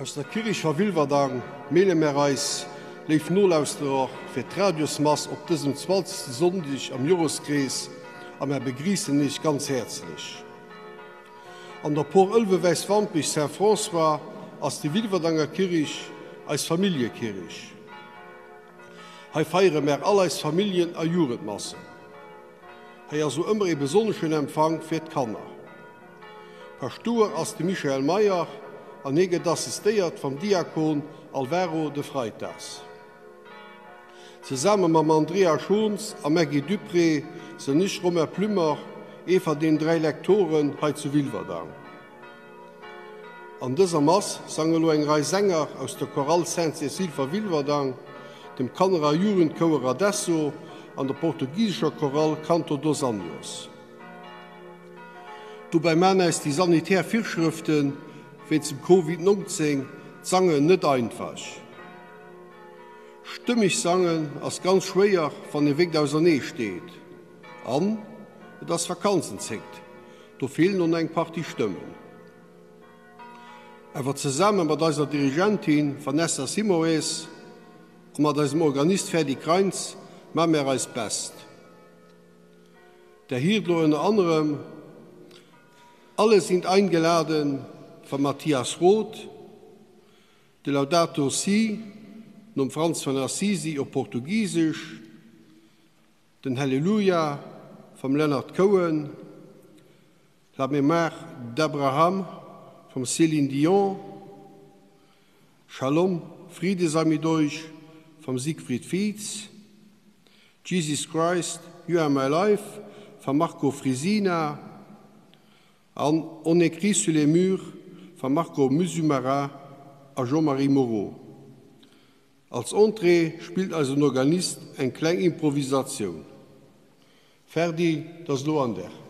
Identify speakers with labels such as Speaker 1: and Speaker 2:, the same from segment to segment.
Speaker 1: Aus der Kirrich va Wilwerdang mele mär eis, léif Nolauschterer, fir d'Radiosmass op dësem zwanzegste Sonndeg am Joreskrees a mär begriissen Iech ganz häerzlech. An der Por Ëlwe-Wäiswampich Saint-François ass déi Wilwerdanger Kirrich eis Familljekirrich. Hei feiere mär all eis Familljen a Jugendmassen. Hei ass o ëmmer ee besonneschen Empfang fir d'Kanner. Paschtouer ass de Michael Meyer an hie gëtt assistéiert vam Diakon Alvaro de Freitas. Zesamme mam Andrea Schons a Maggy Dupré sënn ech, Romain Plümmer, ee van den 3 Lektoren hei zu Wilwerdang. An dëser Mass sange lo eng Rei Sänger aus der Chorale Sainte-Cécile va Wilwerdang, dem Kanner a Jugendchouer Adesso an der portugisescher Chorale Canto dos Anjos. Dobäi maan äis déi sanitär Virschrëfte wéinst dem Covid 19 d'Sangen net einfach. Stëmmeg sangen ass ganz schwéier wann ee wégt ausernee steet an et ass Vakanzenzéckt. Do feelen on eng Partie Stëmmen. Awer zesamme mat eiser Dirigentin Vanessa Simoes a mat eisem Organist Ferdy Kreins maa mär eist Best. Der hiert lo ënner anerem Alle sind eingeladen vam Mathias Roth, de Laudato Si nom Franz von Assisi op Portugisesch, Den Hallelujah vum Leonard Cohen, La mémoire d'Abraham vum Céline Dion, Shalom, Friede sei mit euch vum Siegfried Fietz, Jesus Christ, You Are My Life vum Marco Frisina an On écrit sur les murs vum Marco Musumara a Jean-Marie Moreau. Als Entrée spillt eisen Organist eng kleng Improvisatioun. Ferdi, 't ass elo an der.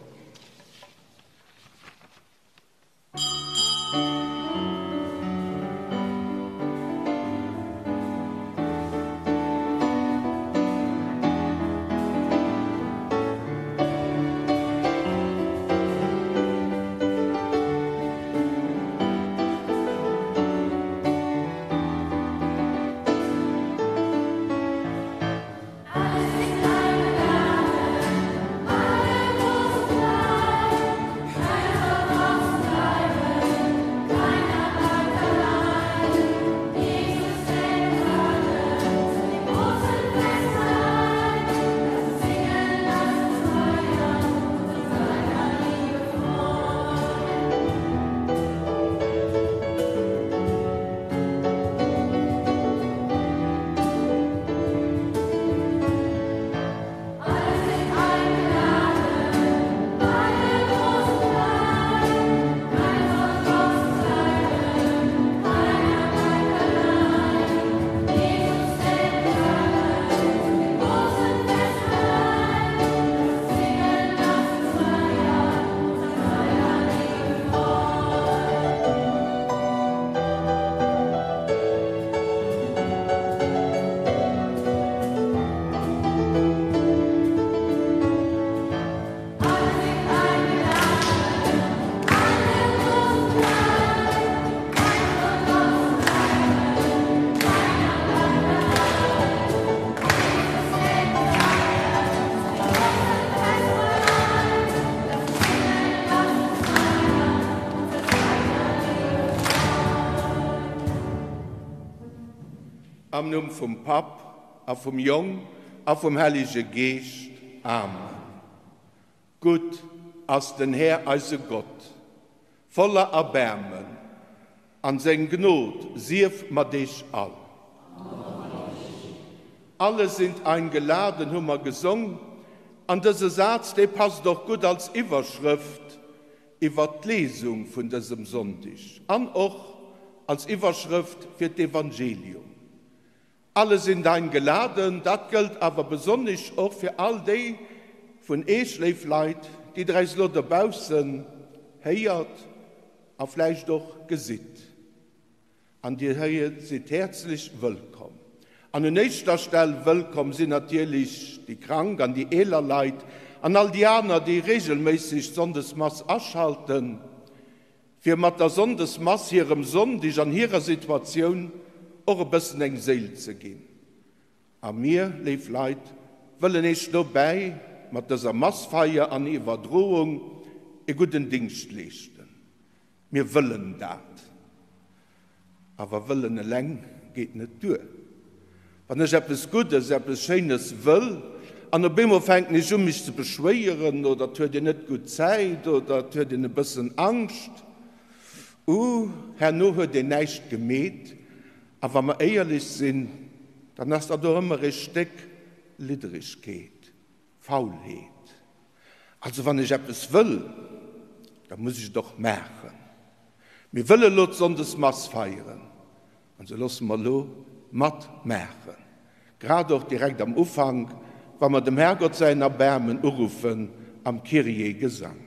Speaker 2: Am Numm vum Papp a vum Jong a vum Hellege Geescht. Amen. Gutt ass den Här eise Gott, voller Erbaarmen, an seng Gnod sief mat eech all. Alle sind eingeladen hu mer gesong, an dëse Saz, dee passt och gutt als Iwwerschrëft iwwert d'Lesung vun dësem Sonndeg an och als Iwwerschrëft fir d'Evangelium. Alle sind eingeladen, dat gëllt awer besonnesch och fir all déi vun Eech, léif Leit, déi Der äis elo dobaussen héiert a vläicht och gesitt. An Dir hei sidd häerzlech wëllkomm. An un éischter Stell wëllkomm sinn natierlech déi Krank an déi eeler Leit an all déi aner, déi regelméisseg d'Sonndesmass aschalten, fir mat der Sonndesmass hirem Sonndeg an hirer Situatioun och e bëssen eng Séil ze ginn. A mir, léif Leit, wëllen Eech dobäi mat dëser Massfeier an Iwwerdroung e gudden Dingscht leeschten. Mir wëllen dat. Awer wëllen eleng geet net duer. Wann ech eppes Guddes, eppes Schéines wëll, an op eemol fänken ech u mech ze beschwéieren, oder et huet een net gutt Zäit, oder et huet een e bëssen Angscht, uh, herno huet een näischt gemeet. A wa mer éierlech sinn, dann ass dat och ëmmer e Stéck Lidderegkeet. Faulheet. Also wann ech eppes wëll, da muss ech et och maachen. Mir wëlle lo d'Sonndesmass feieren an se loosse mer lo mat maachen. Grad och direkt am Ufank, wa mer dem Herrgott säin Erbaarmen uruffen am Kyrie-Gesang.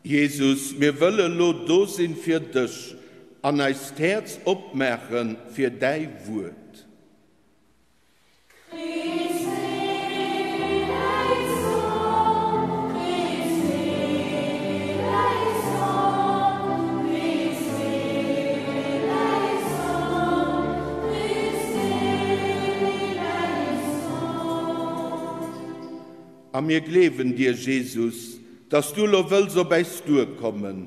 Speaker 2: Jesus, mir wëlle lo do sinn fir dech an eist Häerz opmaache fir däi Wuert. A mir gleewen dir, Jesus, dass du elo wëlls op äis duerkommen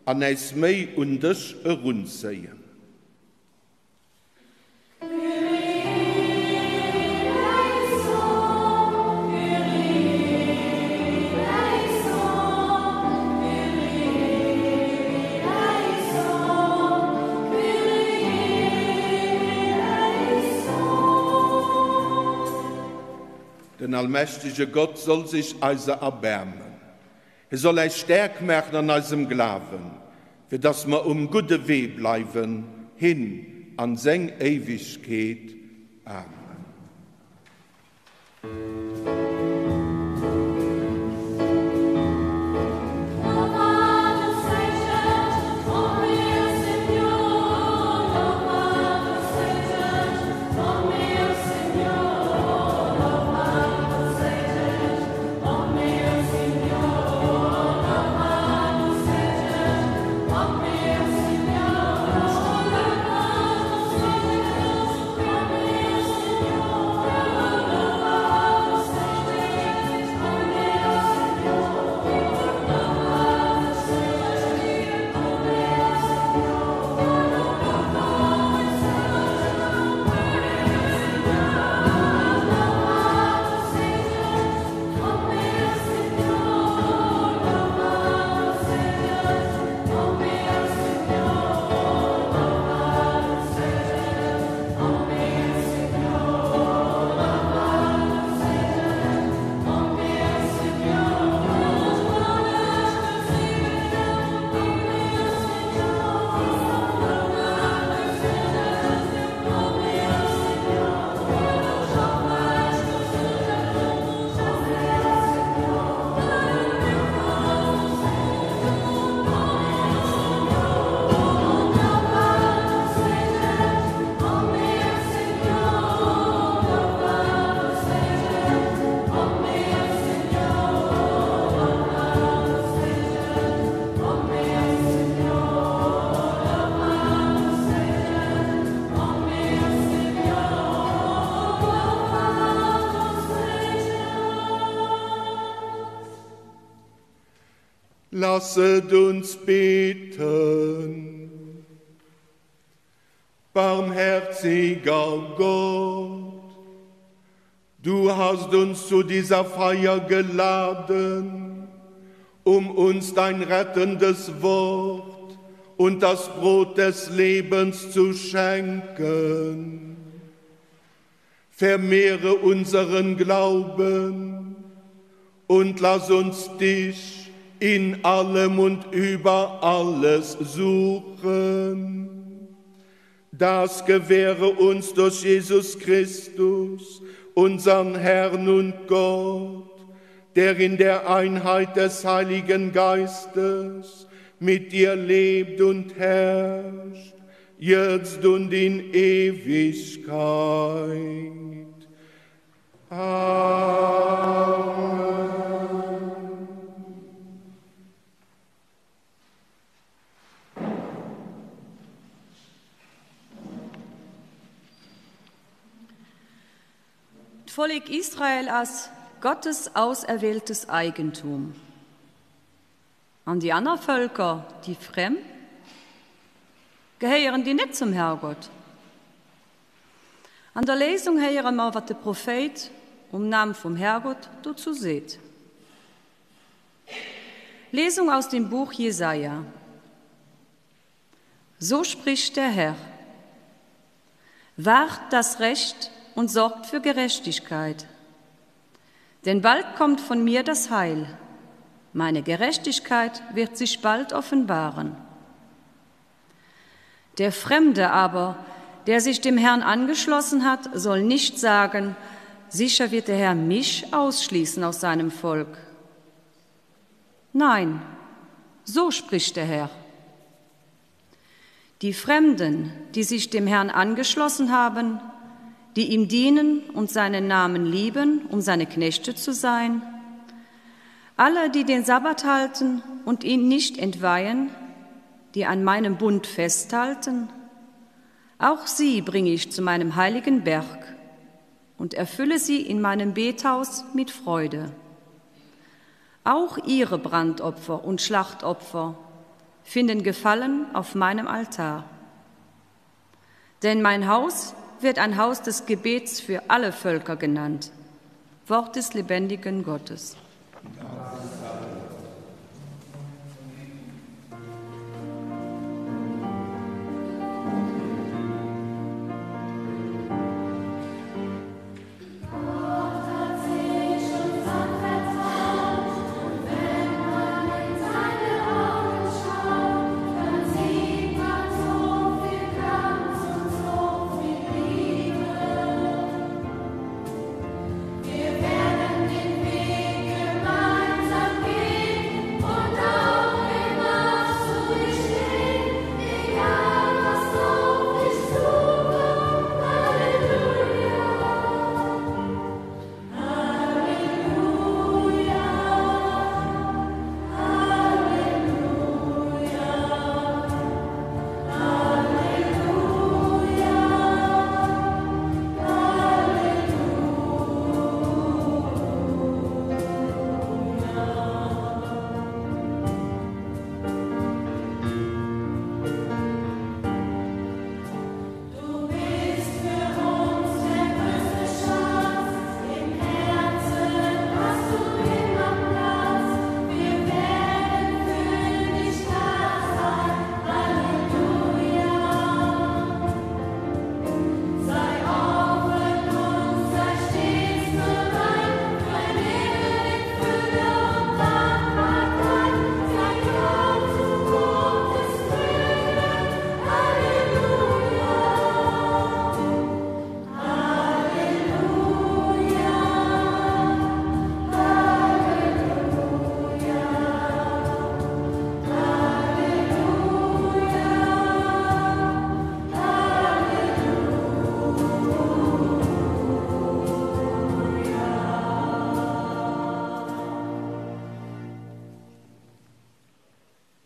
Speaker 2: an äis méi un dech erunzéien. Den allmächtege Gott soll sech eiser erbaarmen. Hie soll äis staark maachen an eisem Glawen, fir dass mer um gudde Wee bleiwen hin an seng Éiwegkeet. Amen. Lasset uns beten. Barmherziger Gott, du hast uns zu dieser Feier geladen, um uns dein rettendes Wort und das Brot des Lebens zu schenken. Vermehre unseren Glauben und lass uns dich in allem und über alles suchen. Das gewähre uns durch Jesus Christus, unseren Herrn und Gott, der in der Einheit des Heiligen Geistes mit dir lebt und herrscht, jetzt und in Ewigkeit. Amen.
Speaker 3: D'Vollek Israel ass Gottes auserwähltes Eigentum. An déi aner Vëlker, déi Friem, gehéieren déi net zum Herrgott? An der Léisung héiere mer, wat de Prophéit um Nam vum Herrgott dozou seet. Lesung aus dem Buch Jesaja. So spricht der Herr: Wahrt das Recht und sorgt für Gerechtigkeit. Denn bald kommt von mir das Heil. Meine Gerechtigkeit wird sich bald offenbaren. Der Fremde aber, der sich dem Herrn angeschlossen hat, soll nicht sagen, sicher wird der Herr mich ausschließen aus seinem Volk. Nein, so spricht der Herr. Die Fremden, die sich dem Herrn angeschlossen haben, die ihm dienen und seinen Namen lieben, um seine Knechte zu sein, alle, die den Sabbat halten und ihn nicht entweihen, die an meinem Bund festhalten, auch sie bringe ich zu meinem heiligen Berg und erfülle sie in meinem Bethaus mit Freude. Auch ihre Brandopfer und Schlachtopfer finden Gefallen auf meinem Altar. Denn mein Haus wird ein Haus des Gebets für alle Völker genannt. Wort des lebendigen Gottes.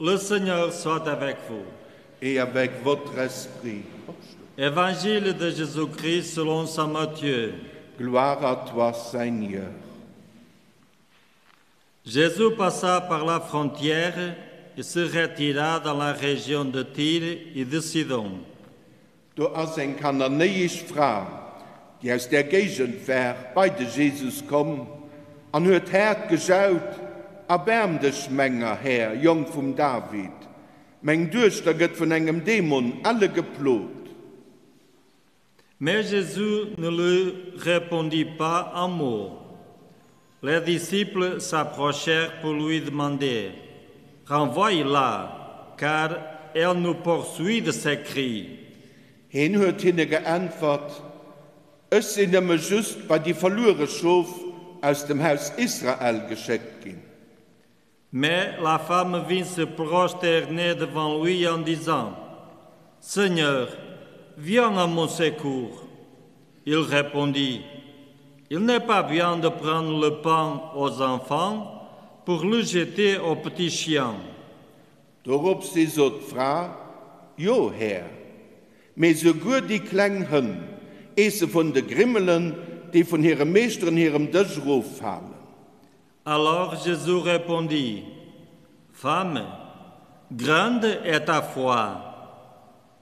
Speaker 4: Le Seigneur soit avec vous.
Speaker 2: Et avec votre esprit.
Speaker 4: Évangile de Jésus-Christ selon saint Matthieu.
Speaker 2: Gloire à toi, Seigneur.
Speaker 4: Jésus passa par la frontière et se retira dans la région de Tyr et de Sidon.
Speaker 2: Do ass eng kananéisch Fra, déi aus där Géigend war, bei de Jesus komm an huet haart gejaut, Erbaarm dech menger, Här, Jong vum David! Meng Duechter gëtt vun engem Dämon elle geplot.
Speaker 4: Mais Jésus ne lui répondit pas un mot. Les disciples s'approchèrent pour lui demander, Renvoie-la, car elle nous poursuit de ses cris.
Speaker 2: Hien huet hinne geäntwert, Ech sinn nëmme just bei déi verluere Schof aus dem Haus Israel geschéckt ginn.
Speaker 4: Mais la femme vint se prosterner devant lui en disant, Seigneur, viens à mon secours. Il répondit, Il n'est pas bien de prendre le pain aux enfants pour le jeter aux petits chiens.
Speaker 2: Dorops si sot d'Fra, Jo, Här, mee souguer déi kleng Hënn eesse vun de Grimmelen, déi vun hire Meeschteren hirem Dësch eroffalen.
Speaker 4: Alors Jésus répondit, Femme, grande est ta foi,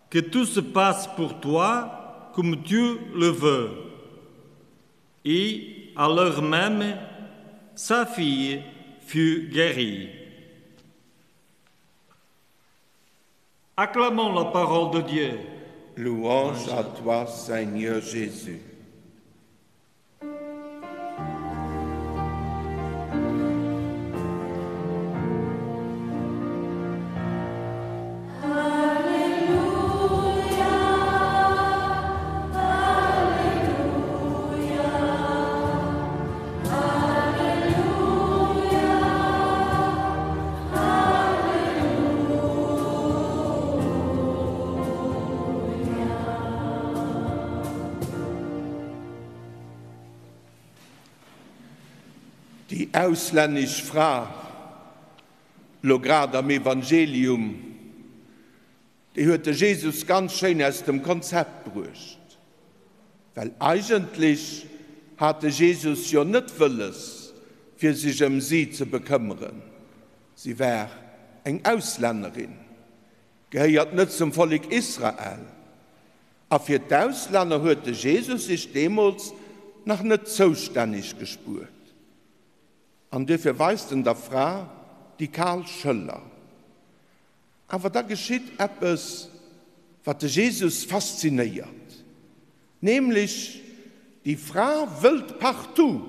Speaker 4: que tout se passe pour toi comme tu le veux. Et à l'heure même, sa fille fut guérie. Acclamons la parole de Dieu.
Speaker 2: Louange à toi, Seigneur Jésus. Déi auslännesch Fra, lo grad am Evangelium, déi huet de Jesus ganz schéin aus dem Konzept bruecht. Well eigentlech hat de Jesus jo net wëlles, fir sech ëm si ze bekëmmeren. Si war eng Auslännerin, gehéiert net zum Vollek Israel. A fir d'Auslänner huet de Jesus sech deemools nach net zoustänneg gespuert. An duerfir weist en der Fra déi kal Schëller. Awer da geschitt eppes, wat de Jesus faszinéiert, nämlech déi Fra wëllt partout,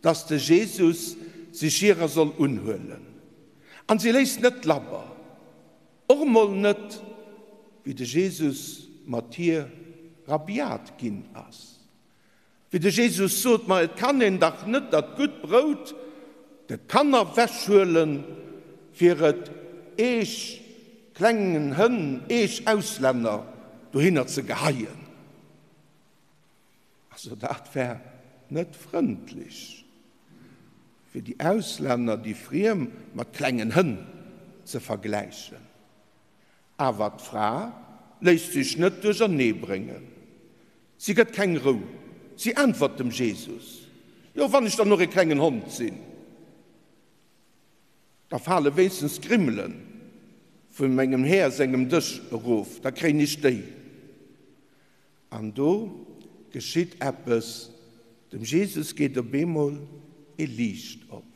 Speaker 2: dass de Jesus sech hirer soll unhuelen. An si léisst net labber, och emol net, wéi de Jesus mat hir rabiat ginn ass. Wéi de Jesus sot, Ma et kann een dach net dat gutt Brout de Kanner wechhuelen, fir et eech klengen Hënn, eech Auslänner dohinner ze geheien. Also dat war net frëndlech, fir déi Auslänner, déi Friem, mat klengen Hënn ze vergläichen. Awer d'Fra léisst sech net duerchernee bréngen. Si gëtt keng Rou. Si äntwert dem Jesus, Jo, wann ech dann och e klengen Hond sinn, da fale wéinstens d'Grimmele vu mengem Här sengem Dësch erof, da kréien ech déi. An do geschitt eppes, Dem Jesus geet op eemol e Liicht op.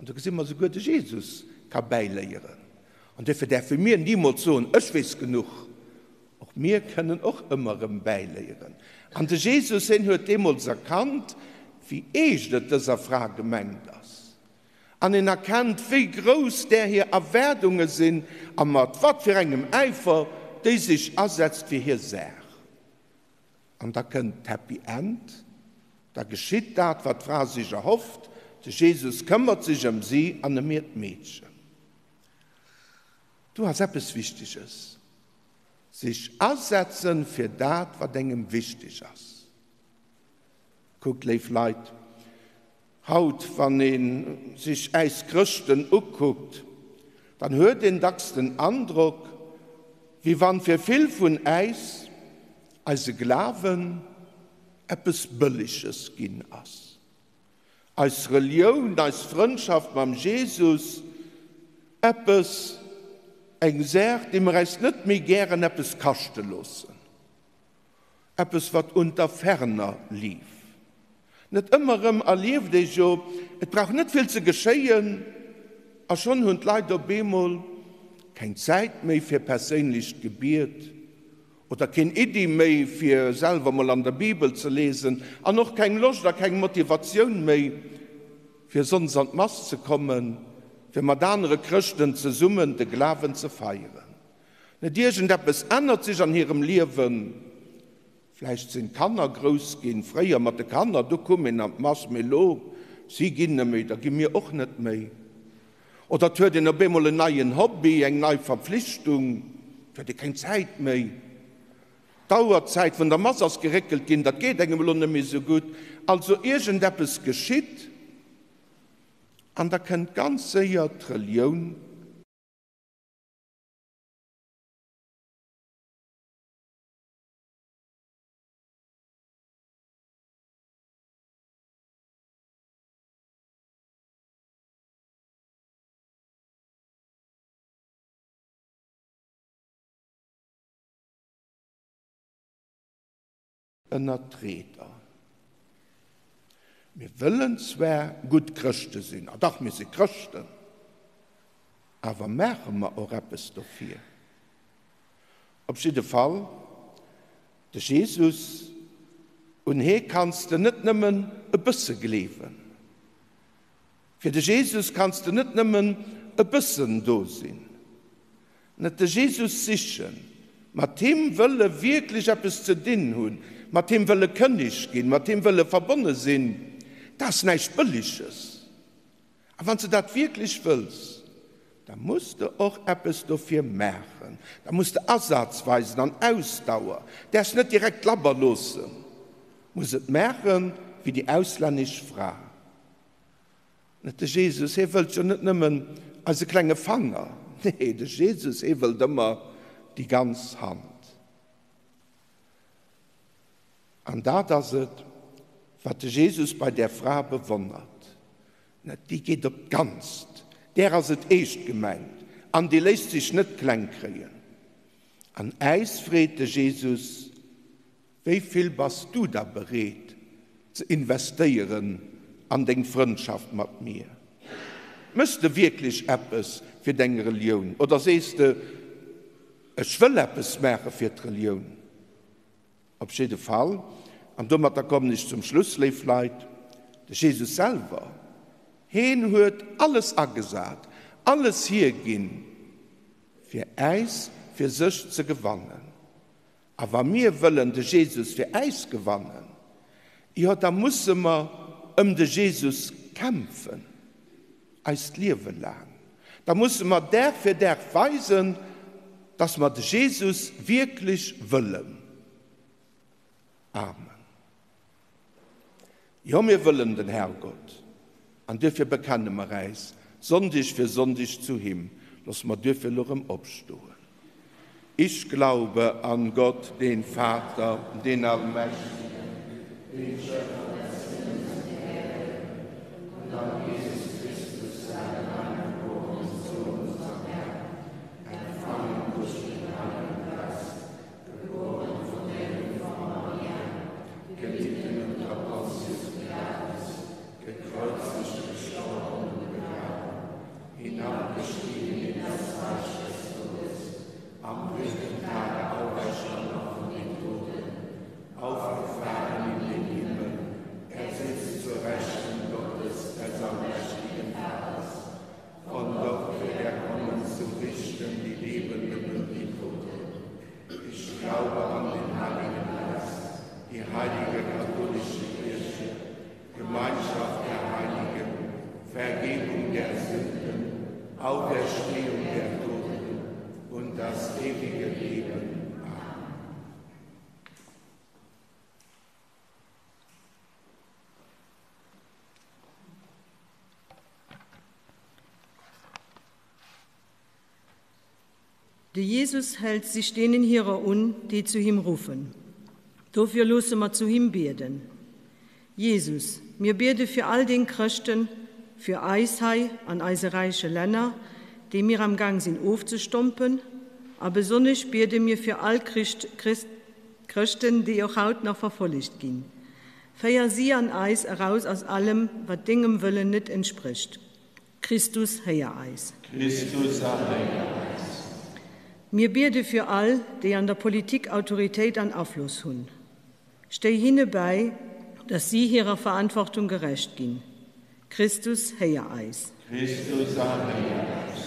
Speaker 2: An do gesi mer, souguer de Jesus ka bäiléieren. An duerfir däerfe mir nimools soen, Ech weess genuch. Och mir kënnen och ëmmer erëm bäiléieren. An de Jesus, hien huet deemools erkannt, wéi eescht et dëser Fra gemengt ass. An en erkennt, wéi grouss där hir Erwaardunge sinn a mat wat fir engem Äifer déi sech asetzt fir hir Saach. An da kënnt d'Happy End, da geschitt dat, wat d'Fra sech erhofft, de Jesus këmmert sech ëm si an ëm hiert Meedchen. Do ass eppes Wichteges, sech asetzen fir dat, wat engem wichteg ass. Kuckt, léif Leit, haut, wann ee sech äis Chrëschten ukuckt, dann huet een dacks den Androck, wéi wann fir vill vun äis eise Glawen eppes Bëlleges ginn ass. Eis Relioun, eis Frëndschaft mam Jesus, eppes, eng Saach, déi mer äis net méi gären eppes kaschte loossen. Eppes, wat unter ferner lief. Net ëmmer erëm erlieft ee jo, et brauch net vill ze geschéien a schonn hunn d'Leit op eemol keng Zäit méi fir perséinlecht Gebiet oder keen Iddi méi fir selwer mol an der Bibel ze lesen an och keng Loscht a keng Motivatioun méi fir sonndes an d'Mass ze kommen, fir mat anere Chrëschten zesummen de Glawen ze feieren. Net iergendeppes ännert sech an hirem Liewen. Vläicht sinn d'Kanner grouss ginn. Fréier mat de Kanner, do koum een an d'Mass, mee elo, si ginn net méi, da gi mir och net méi. Oder et huet een op eemol en neien Hobby, eng nei Verpflichtung, et huet ee keng Zäit méi. D'Auerzäit vun der Mass ass geréckelt ginn, dat geet engem elo net méi esou gutt. Also iergendeppes geschitt an da kënnt ganz séier d'Relioun. Ënnert d'Reeder. Mir wëllen zwar gutt Chrëschte sinn, a dach, mir si Chrëschten, awer maache mer och eppes dofir? Op jidde Fall, de Jesus, un hee kanns de net nëmmen e bësse gleewen. Fir de Jesus kanns de net nëmmen e bëssen do sinn. Net de Jesus sichen, mat him wëlle wierklech eppes ze dinn hunn, mat him wëlle kënneg ginn, mat him wëlle verbonne sinn, dat ass näischt Bëlleges. A wann s de dat wierklech wëlls, da muss de och eppes dofir maachen. Da muss de Asaz weisen an Ausdauer, däerfs net direkt labber loossen, muss et maache wéi déi auslännesch Fra. Net de Jesus, hie wëllt jo net nëmmen eise klenge Fanger, nee, de Jesus, hie wëllt ëmmer déi ganz Hand. An dat ass et, wat de Jesus bei där Fra bewonnert. Net déi geet op d'Ganzt, där ass et eescht gemengt an déi léisst sech net kleng kréien. An äis freet de Jesus, Wéi vill bass du da bereet ze investéieren an deng Frëndschaft mat mir? Méchs de wierklech eppes fir deng Relioun oder sees de, Ech wëll eppes maache fir d'Relioun? Op jidde Fall, an domatter kommen ech zum Schluss, léif Leit, de Jesus selwer, heen huet alles agesat, alles hierginn, fir äis fir sech ze gewannen. A wa mir wëllen de Jesus fir äis gewannen, jo da musse mer ëm de Jesus kämpfen, eist Liewe laang. Da musse mer Dag fir Dag weisen, dass mer de Jesus wierklech wëllen. Amen. Jo, mir wëllen den Herrgott, an duerfir bekenne mer äis Sonndeg fir Sonndeg zu him. Loosse mer duerfir elo erëm opstoen. Ich glaube an Gott, den Vater, den Allmächtigen, den Schöpfer des Himmels und der Erde, und an Jesus Christus, seinen eingeborenen Sohn, unseren Herrn, empfangen durch den Heiligen Geist, geboren von der Jungfrau Maria, gelitten unter Pontius Pilatus, gekreuzigt, gestorben und begraben, hinabgestiegen in das Reich des Todes, am dritten Tage auferstanden von den Toten, aufgefahren in den Himmel, er sitzt zur Rechten Gottes des allmächtigen Vaters, von dort wird er kommen zu richten die Lebenden und die Toten. Ich glaube an den Heiligen Geist, die heilige katholische Kirche, Gemeinschaft der Heiligen, Vergebung der Sünden, Auferstehung der Toten und das ewige Leben. Amen.
Speaker 5: De Jesus hält sich denen hirer un, déi zu him ruffen. Dofir loosse mer zu him bieden. Jesus, mir biede fir all deng Chrëschten, fir eis hei an eise räiche Länner, déi mir am Gang sinn ofzestompen, a besonnesch biede mir fir all Christ, Christ, Chrëschten, déi och haut nach verfollegt ginn. Féier si an eis eraus aus allem, wat dengem Wëllen net entsprécht. Christus, héier eis.
Speaker 2: Christus, erhéier eis.
Speaker 5: Mir biede fir all, déi an der Politik Autoritéit an Afloss hunn. Stéi hinne bäi, dass si hirer Verantwortung gerecht ginn. Christus, héier eis.
Speaker 2: Christus, erhéier eis.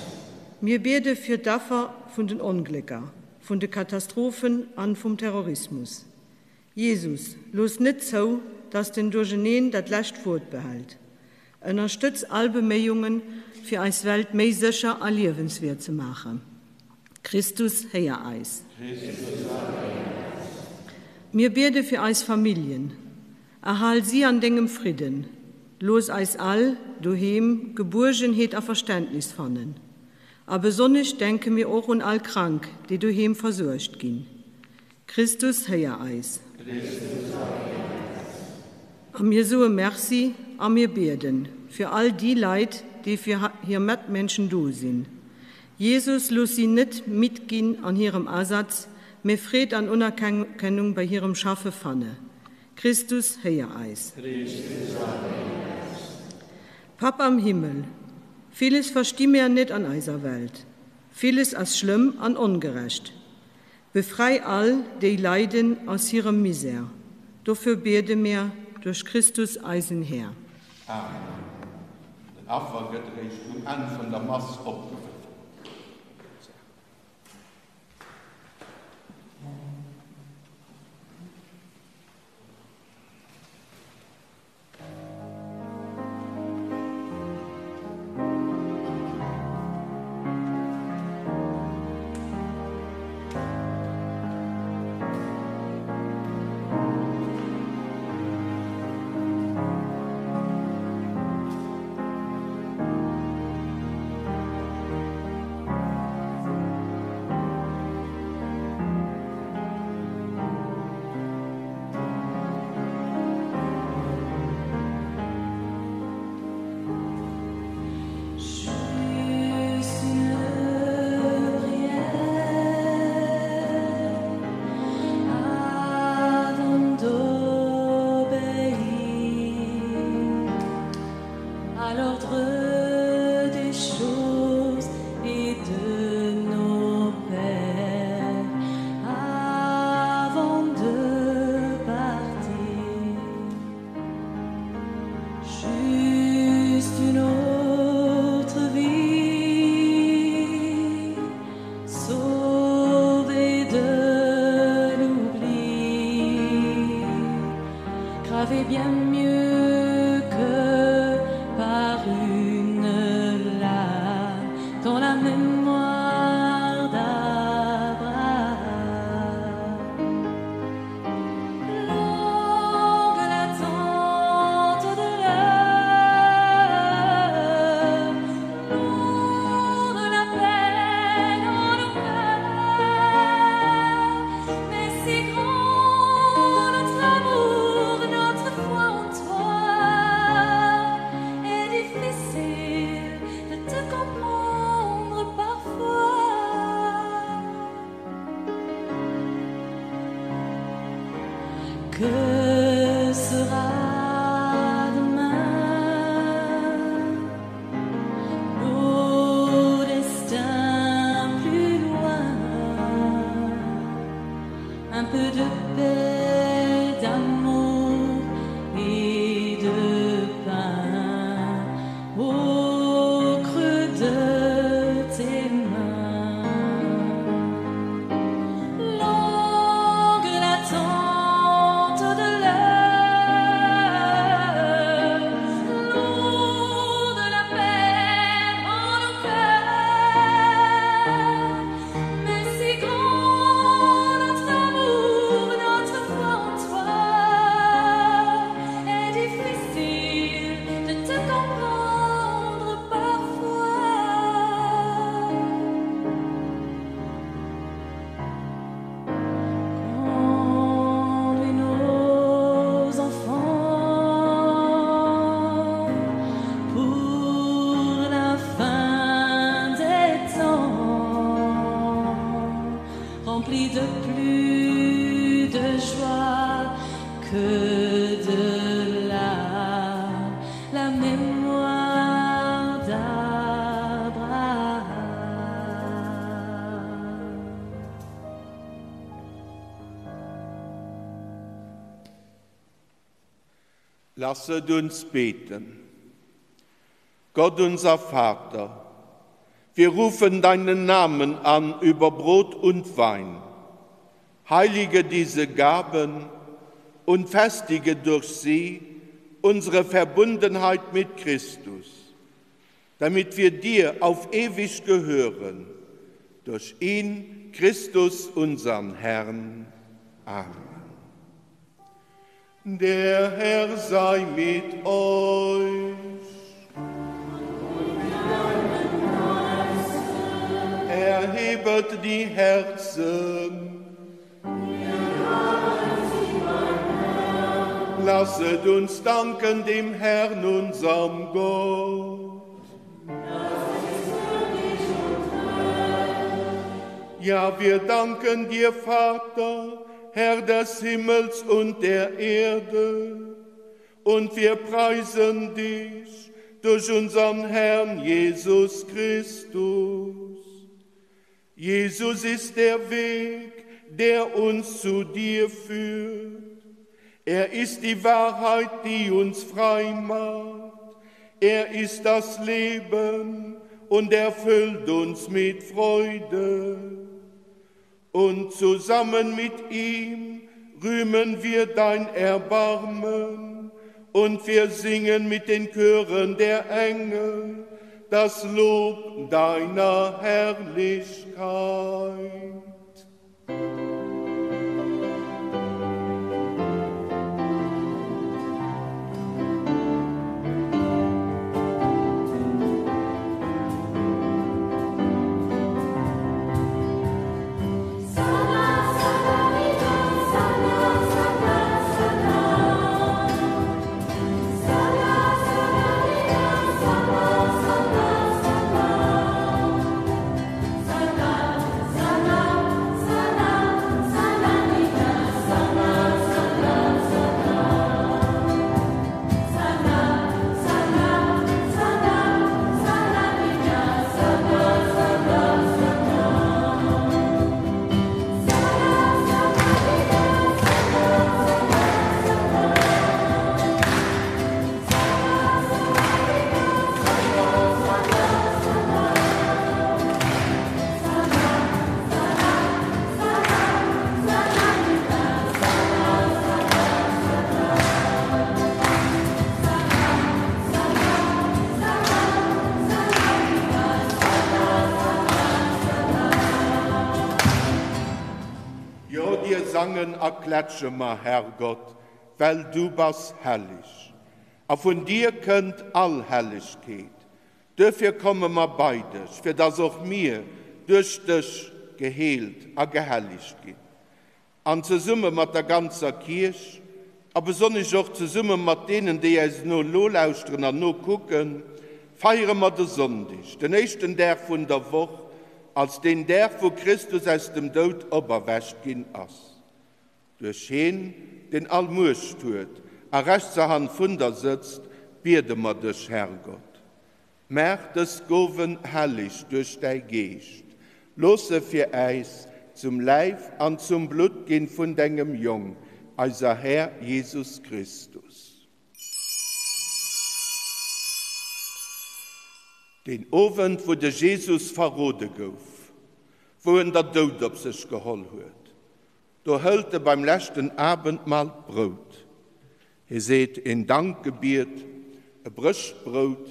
Speaker 5: Mir biede fir d'Affer vun den Onglécker, vun de Katastrophen an vum Terrorismus. Jesus, looss net zou, dass den Duercheneen dat lescht Wuert behält. Ënnerstëtz all Beméiungen, fir eis Welt méi sécher a liewenswäert ze maachen. Christus, héier eis.
Speaker 2: Christus, erhéier eis.
Speaker 5: Mir biede fir eis Familljen. Erhal si an dengem Fridden. Looss eis all doheem Gebuergenheet a Verständnis fannen. A besonnesch denke mir och un all Krank, déi doheem versuergt ginn. Christus, héier eis.
Speaker 2: Christus, erhéier eis.
Speaker 5: A mir soe Merci a mir bieden fir all déi Leit, déi fir hir Matmenschen do sinn. Jesus, looss si net midd ginn an hirem Asaz, mä Freed an Unerkennung bei hirem Schaffe fanne. Christus, héier eis.
Speaker 2: Christus, erhéier eis.
Speaker 5: Papp am Himmel, villes versti mär net an eiser Welt. Villes ass schlëmm an ongerecht. Befrei all, déi leiden, aus hirem Misär. Dofir biede mir duerch Christus, eisen Här.
Speaker 2: Amen. Den Affer gëtt eréischt um Enn vun der Mass opgewëfelt. Lasset uns beten. Gott unser Vater, wir rufen deinen Namen an über Brot und Wein. Heilige diese Gaben und festige durch sie unsere Verbundenheit mit Christus, damit wir dir auf ewig gehören, durch ihn, Christus, unseren Herrn. Amen. Der Herr sei mit euch. Erhebet die Herzen. Lasset uns danken dem Herrn, unserem Gott. Ja, wir danken dir, Vater, Herr des Himmels und der Erde, und wir preisen dich durch unseren Herrn Jesus Christus. Jesus ist der Weg, der uns zu dir führt. Er ist die Wahrheit, die uns frei macht. Er ist das Leben und erfüllt uns mit Freude. Und zusammen mit ihm rühmen wir dein Erbarmen und wir singen mit den Chören der Engel das Lob deiner Herrlichkeit. Jo, dir sangen a klätsche mer, Herrgott, well du bass helleg. A vun dir kënnt all Hellegkeet. Duerfir komme mer bei dech, fir dass och mir duerch dech geheelt a gehellegt ginn. An zesumme mat der ganzer Kierch, a besonnesch och zesumme mat deenen, déi äis no nolauschteren an nokucken, feiere mer de Sonndeg, den éischten Dag vun der Woch, als deen Dag, wou Christus aus dem Doud operwächt ginn ass. Duerch heen, deen all Muecht huet a rechtser Hand vun der sëtzt, biede mer dech, Herrgott. Maach dës Gowen helleg duerch däi Geescht, looss se fir äis zum Läif an zum Blutt ginn vun dengem Jong, eiser Här Jesus Christus. Deen Owend, wou de Jesus verrode gouf, wou en der Doud op sech geholl huet, do hëlt e beim leschten Abendmahl d'Brout. Hie seet een Dankgebiet, e brécht d'Brout,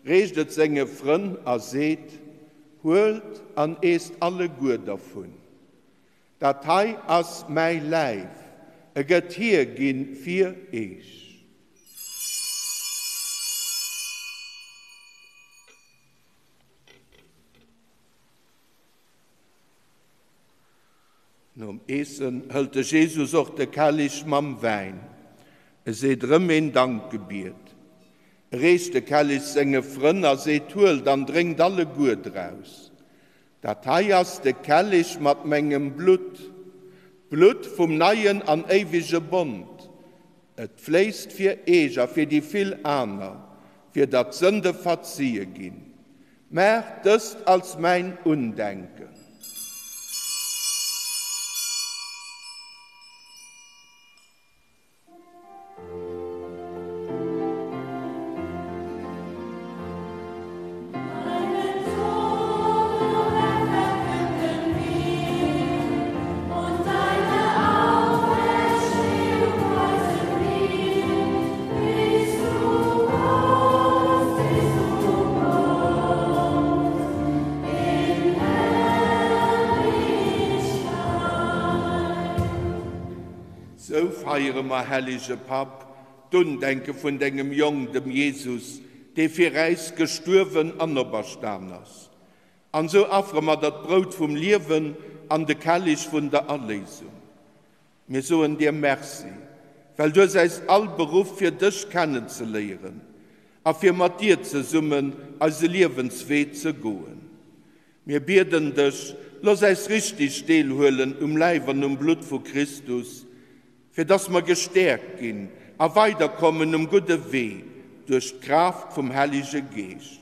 Speaker 2: reecht et senge Frënn a seet, Huelt an eesst alleguer dervun. Dat hei ass mäi Läif, e gëtt hierginn fir eech. Nom Eessen hëlt de Jesus och de Kellich mam Wäin. E seet erëm een Dankgebiet. E reecht de Kellich senge Frënn a seet, Huelt an drénkt alleguer draus. Dat hei ass de Kellich mat mengem Blutt, d'Blutt vum neien an éiwege Bond. Et fléisst fir eech a fir déi vill aner, fir datt d'Sënde verzie ginn. Maacht dëst als mäin Undenken. Sou feiere mer, hellege Papp, d'Undenke vun dengem Jong, dem Jesus, dee fir äis gestuerwen an operstan ass. An sou affere mer der d'Brout vum Liewen an de Kellich vun der Erléisung. Mir soen dir Merci, well du hues äis all beruff fir dech kennenzeléieren a fir mat dir zesummen eise Liewenswee ze goen. Mir bieden dech, looss äis richtig deelhuelen um Läif an um Blutt vu Christus, fir dass mer gestäerkt ginn a weiderkommen um gudde Wee duerch d'Kraaft vum Hellege Geescht.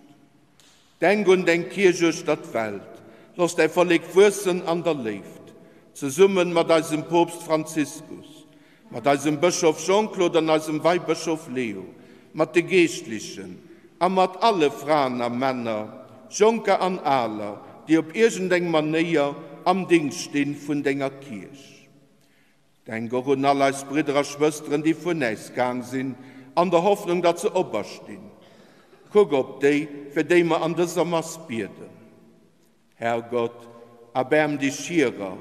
Speaker 2: Denk un deng Kierch uechter d'Welt, looss däi Vollek wuessen an der Léift, zesummen mat eisem Poopst Franziskus, mat eisem Bëschof Jean-Claude an eisem Weibëschof Leo, mat de Geeschtlichen a mat alle Fraen a Männer, Jonker an Aler, déi op iergendeng Manéier am Dingscht stinn vun denger Kierch. Denk och un all eis Bridder a Schwësteren, déi vun äis gaang sinn, an der Hoffnung, datt se operstinn. Kuck op déi, fir déi mer an dëser Mass bieden. Herrgott, erbaarm dech hirer,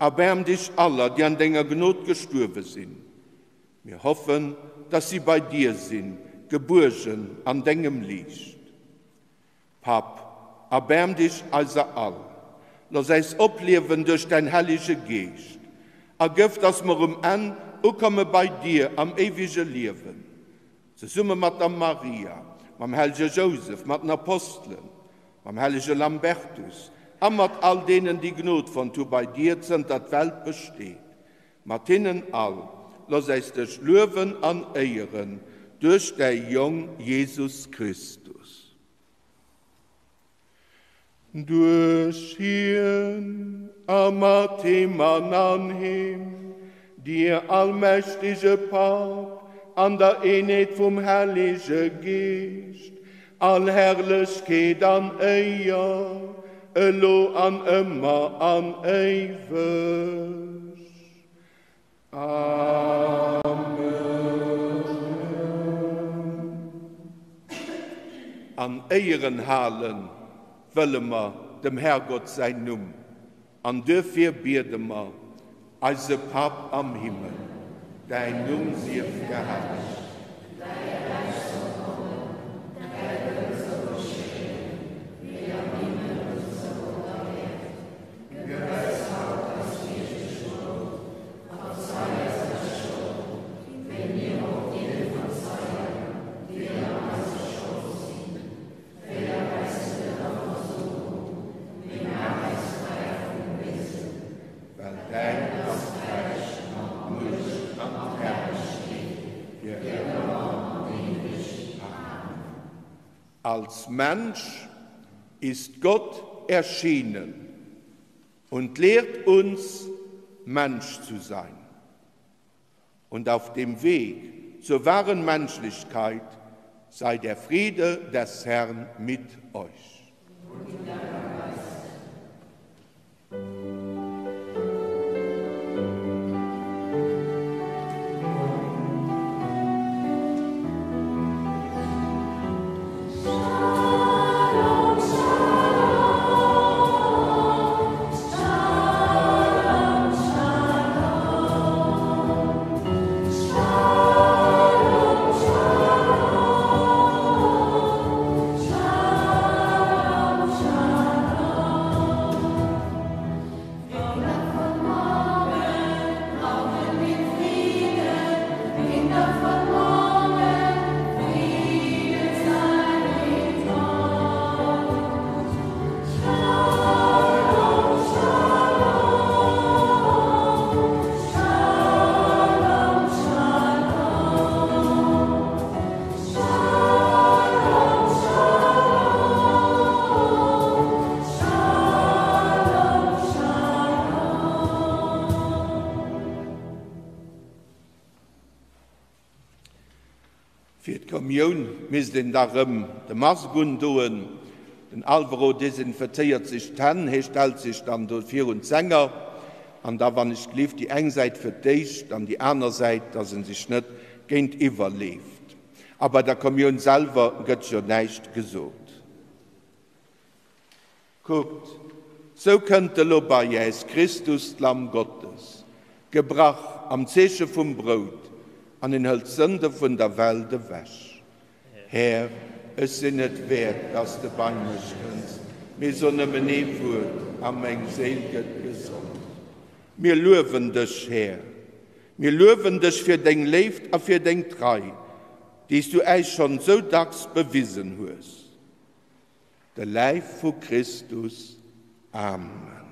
Speaker 2: erbaarm dech aller, déi an denger Gnod gestuerwe sinn. Mir hoffen, datt si bei dir sinn, gebuergen an dengem Liicht. Papp, erbaarm dech eiser all. Looss äis opliewen duerch däin hellege Geescht, a gëff, datt mer um Enn ukomme bei dir am éiwege Liewen, zesumme mat der Maria, mam hellege Jousef, mat den Apostelen, mam hellege Lambertus a mat all deenen, déi Gnod fonnt hu bei dir, zënter d'Welt besteet. Mat hinnen all, looss äis dech luewen an éieren duerch däi Jong Jesus Christus. Duerch hien a mat him an an him, dir allmächtege Papp, an der Eenheet vum Hellege Geescht, all Herrlechkeet an Éier, elo an ëmmer an éiweg. Amen. An Éieren hale wëlle mer dem Herrgott säin Numm, an duerfir biede mer, Eise Papp am Himmel, däin Numm sief gehellegt.
Speaker 6: Däi Räich soll kommen, däi Wëlle soll geschéien, wéi am Himmel esou op der Äerd. Gëff eis haut eist deeglecht Brout, a verzei eis eis Schold, wéi mir och deene verzeien, déi an eiser Schold sinn. Féier eis net a Versuchung, mee maach eis fräi vum Béisen.
Speaker 2: Well däin ass d'Räich an d'Muecht an d'Herrlechkeet fir ëmmer an éiweg. Amen. Als Mensch ist Gott erschienen und lehrt uns, Mensch zu sein. Und auf dem Weg zur wahren Menschlichkeit sei der Friede des Herrn mit euch. Fir d'Kommioun misst een da rëm de Mask undoen. Den Alvaro desinfezéiert sech d'Hänn, hee stellt sech dann do virun d'Sänger an da wann ech gelift déi eng Säit fir d'éischt, dann déi aner Säit, dass en sech net géintiwwer leeft. A bei der Kommioun selwer gëtt jo näischt gesot. Kuckt, sou kënnt elo bei äis Christus, d'Lamm Gottes. Gebrach am Zeeche vum Brout, an en hëlt d'Sënde vun der Welt ewech. Här, ech sinn net wäert, dass de bei mech kënns, mee so nëmmen ee Wuert, a meng Séil gëtt gesond. Mir luewen dech, Här, mir luewen dech fir deng Léift a fir deng Trei, déi s du äis schonn sou dacks bewisen hues. De Läif vu Christus. Amen.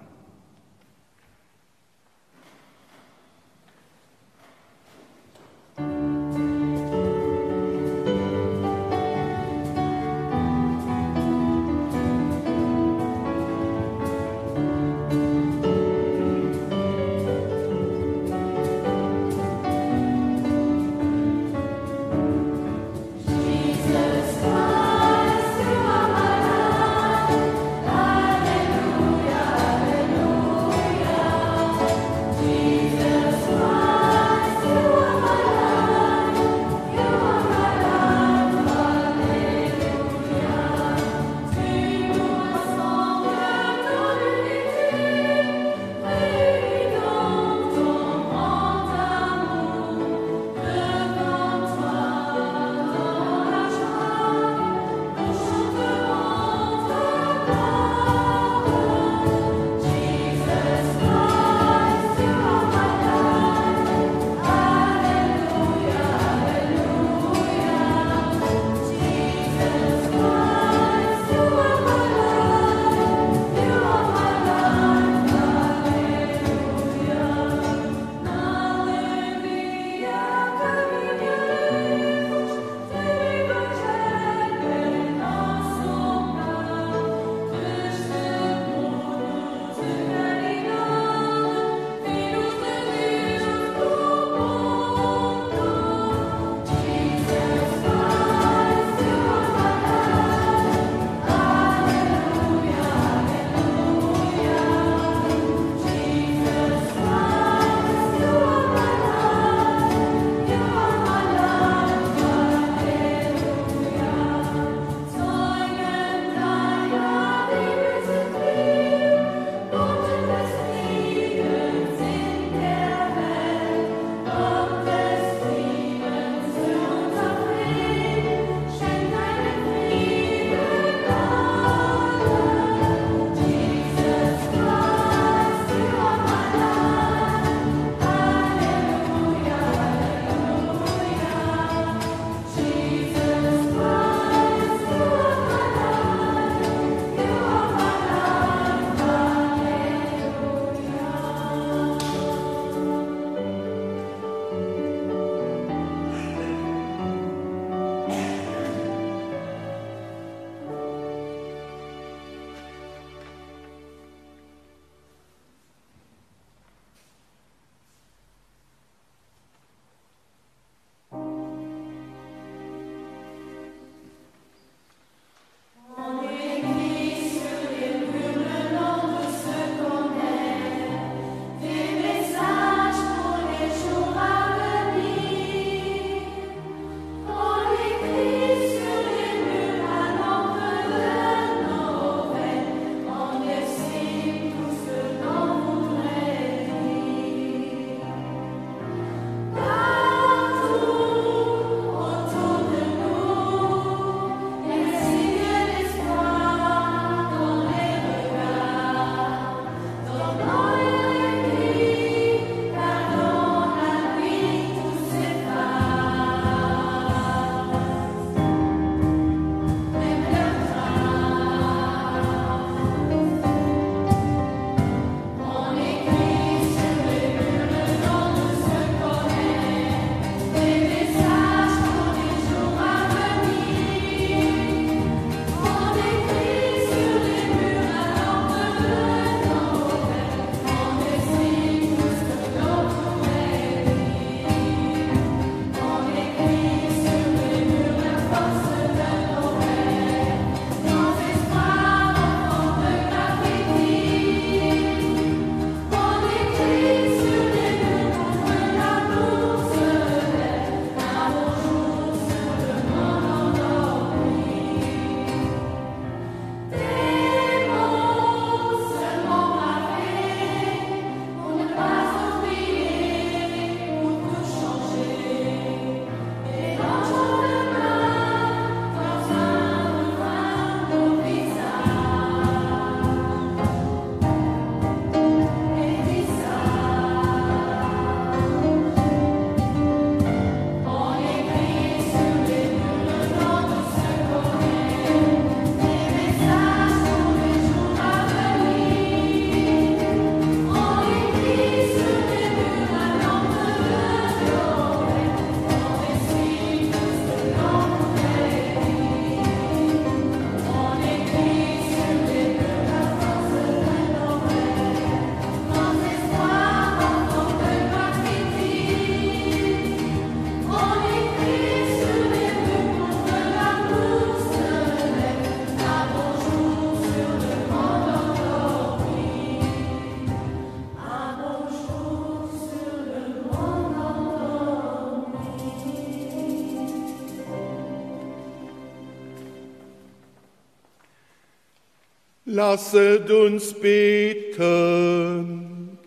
Speaker 2: Lasset uns beten.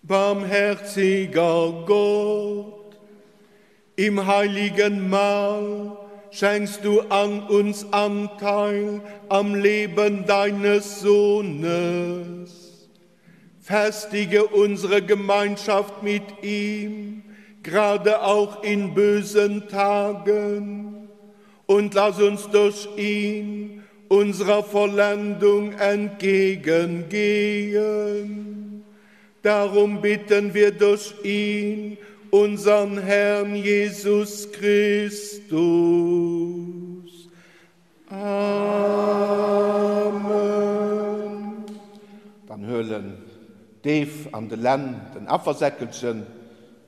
Speaker 2: Barmherziger Gott, im heiligen Mahl schenkst du an uns Anteil am Leben deines Sohnes. Festige unsere Gemeinschaft mit ihm, gerade auch in bösen Tagen, und lass uns durch ihn unserer Vollendung entgegengehen. Darum bitten wir durch ihn, unseren Herrn Jesus Christus. Amen. Dann huelen d'Eve an de Len den Affersäckelchen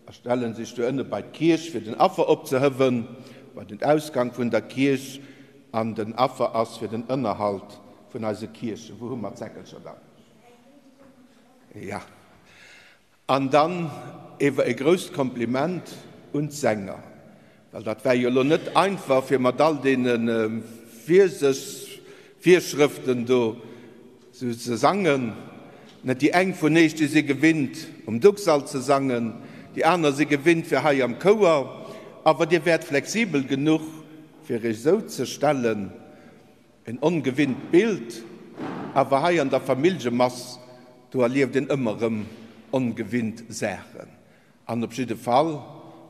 Speaker 2: a stellen sech do ënne bei d'Kierch fir den Affer opzehëwen, bei den Ausgang vun der Kierch, an den Affer ass fir den Ënnerhalt vun eise Kierchen. Wou hu mer d'Säckelcher dann? Ja. An dann ewer e grousst Kompliment un d'Sänger, well dat war jo elo net einfach, fir mat all deene Virschrëften do sou ze sangen. Net déi eng vun eech, déi si gewinnt um Ducksall ze sangen, déi aner si gewinnt fir hei am Chouer, awer dir wäert flexibel genuch, fir eech esou ze stellen, En ongewinnt Bild, awer hei an der Familljemass, do erlieft een ëmmer erëm ongewinnt Saachen. An op jidde Fall,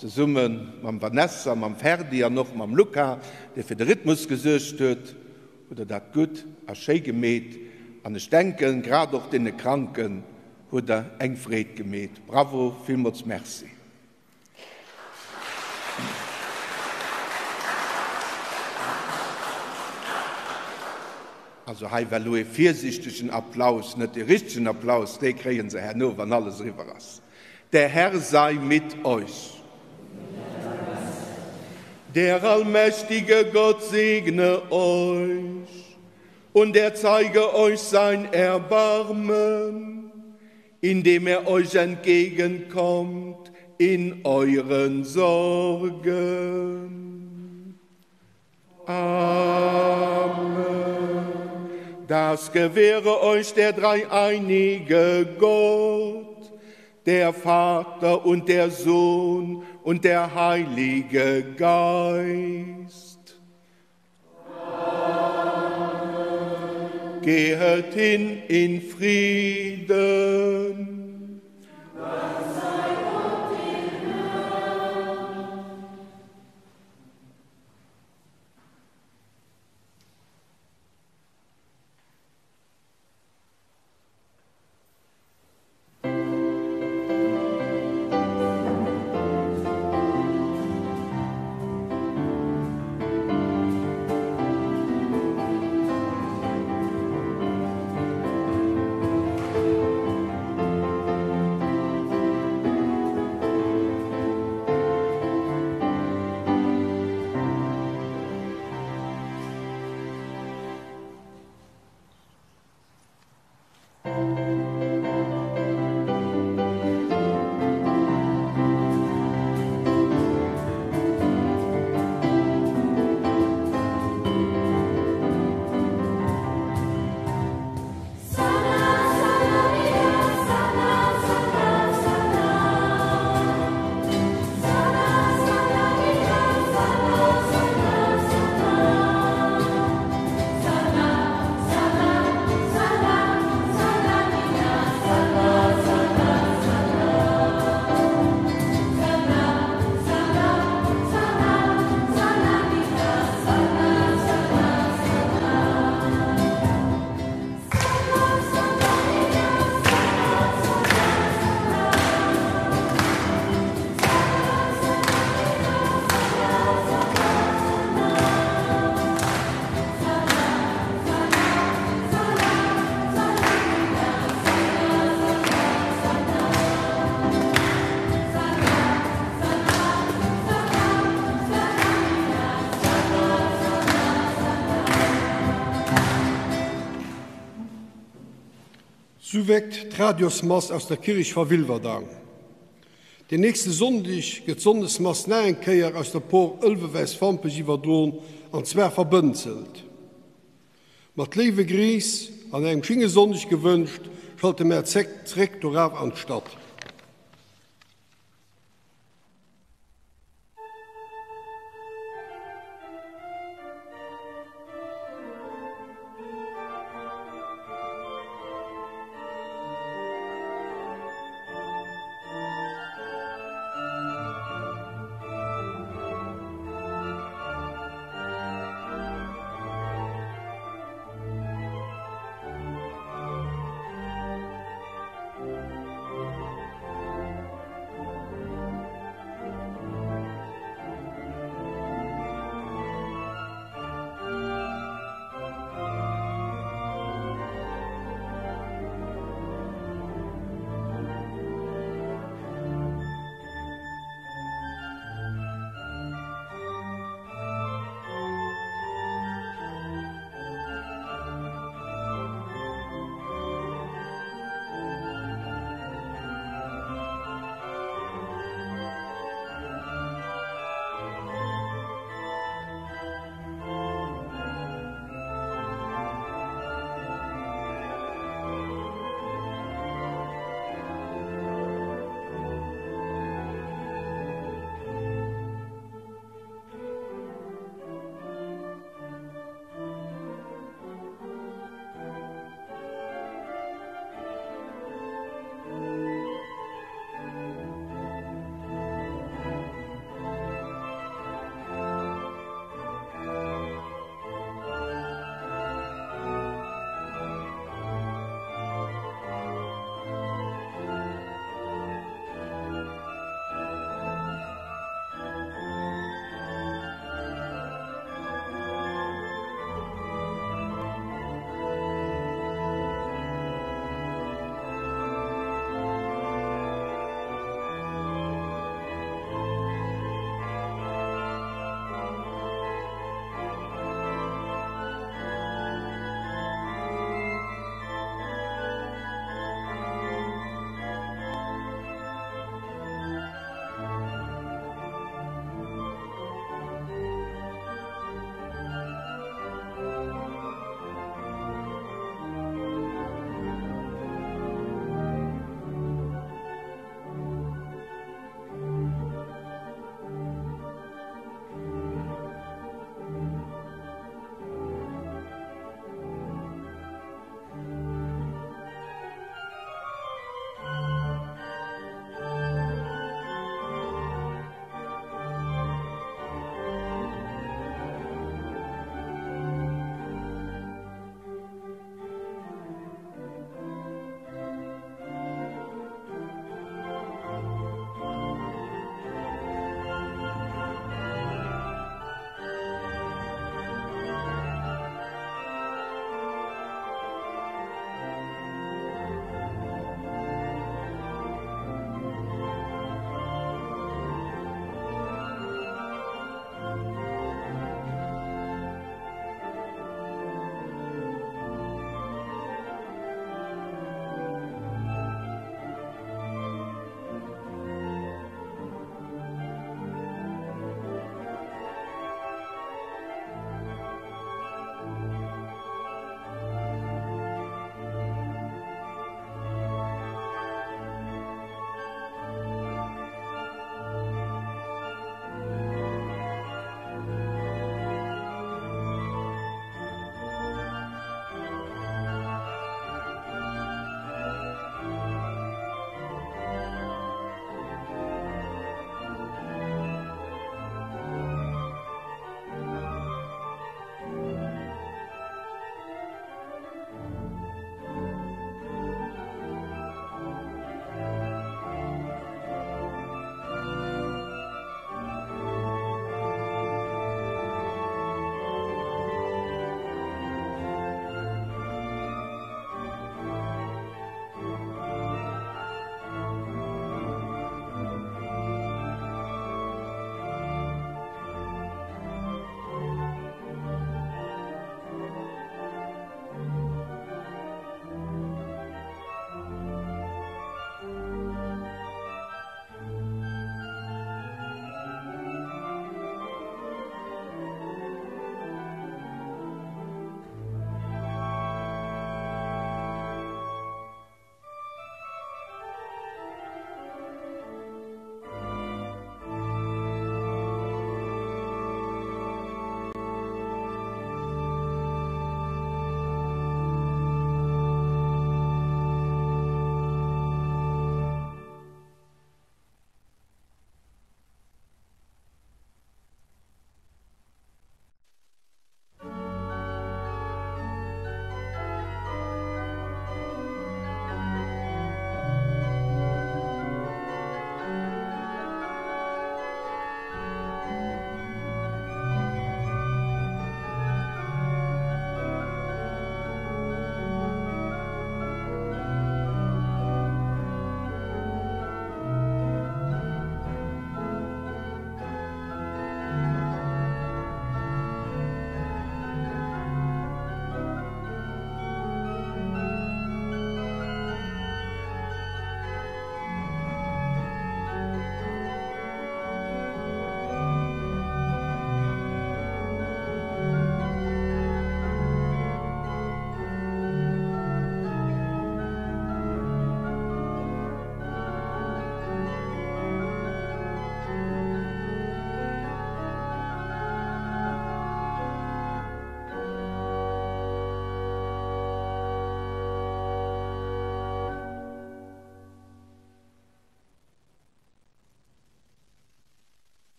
Speaker 2: zesumme mam Vanessa, mam Ferdi an och mam Luca, dee fir de Rhythmus gesuergt huet, hutt der dat gutt a schéi gemeet. An ech denken, grad och deene Kranken hutt der eng Freed gemeet. Bravo, villmools Merci. Also hei war elo ee virsiichtegen Applaus, net dee richtegen Applaus, dee kréie se herno, wann alles eriwwer ass. Der Herr sei mit euch. Der allmächtige Gott segne euch und er zeige euch sein Erbarmen, indem er euch entgegenkommt in euren Sorgen. Amen. Das gewähre euch der dreieinige Gott, der Vater und der Sohn und der Heilige Geist. Amen. Gehet hin in Frieden.
Speaker 6: Dank sei Gott dem Herrn.
Speaker 1: Sou wéckt d'Radiosmass aus der Kirch va Wilwerdang. Den nächste Sonndeg gëtt d'Sonndesmass nach eng Kéier aus der Por Ëlwe-Wäiswampech iwwerdroen, an zwar verbënzelt. Mat léiwe Griiss an engem schinge Sonndeg gewënscht, schalte mär zréck doraf an d'Stadt.